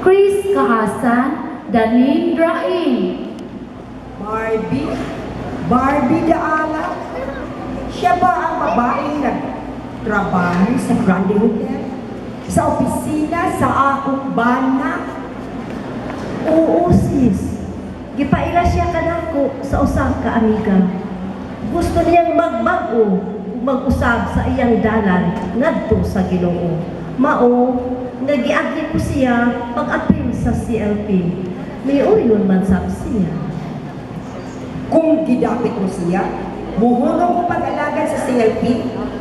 Chris Kaasan, Danin Drain. Barbie? Barbie Daala? Siya ba ang babaeng nagtrabaho sa Grande Hotel? Sa opisina sa akong bana? Oo, sis. Gipaila siya kanako sa usa ka amiga. Gusto niyang magbag-o ug mag-usab sa iyang dalan ngadto sa Ginoo. Mao nga giagi ko siya pag-apil sa CLP. Miuyon man sab siya. Kung gidapit mo siya, muhunong ko pag-alagad sa CLP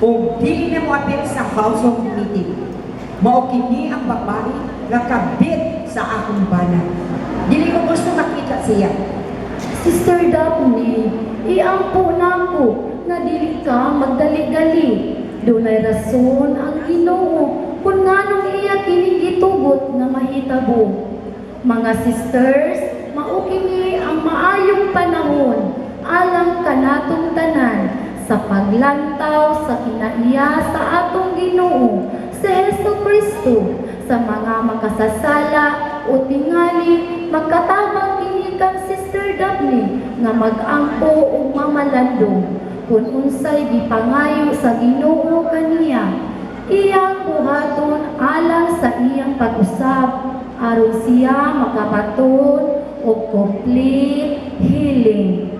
kung dili na mo apil sa household meeting. Mao kini ang babae nga kabit sa akong bana. Dili ko gusto makita siya. Sister Daphne, iampo nako nga dili ka magdali-dali. Dunay rason ang Ginoo kung nganong iya kining gitugot nga mahitabo. Mga sisters, mao kini ang maayong panahon alang kanatong tanan sa paglantaw sa kinaiya sa atong Ginoo sa Hesus Kristo. Sa mga makasasala o tingali, magkatabang kini kang Sister Daphne nga mag-ampo ug mamalandong kung unsay gipangayo sa Ginoo kaniya, iyang buhaton alang sa iyang pag-usab aron siya makabaton og complete healing.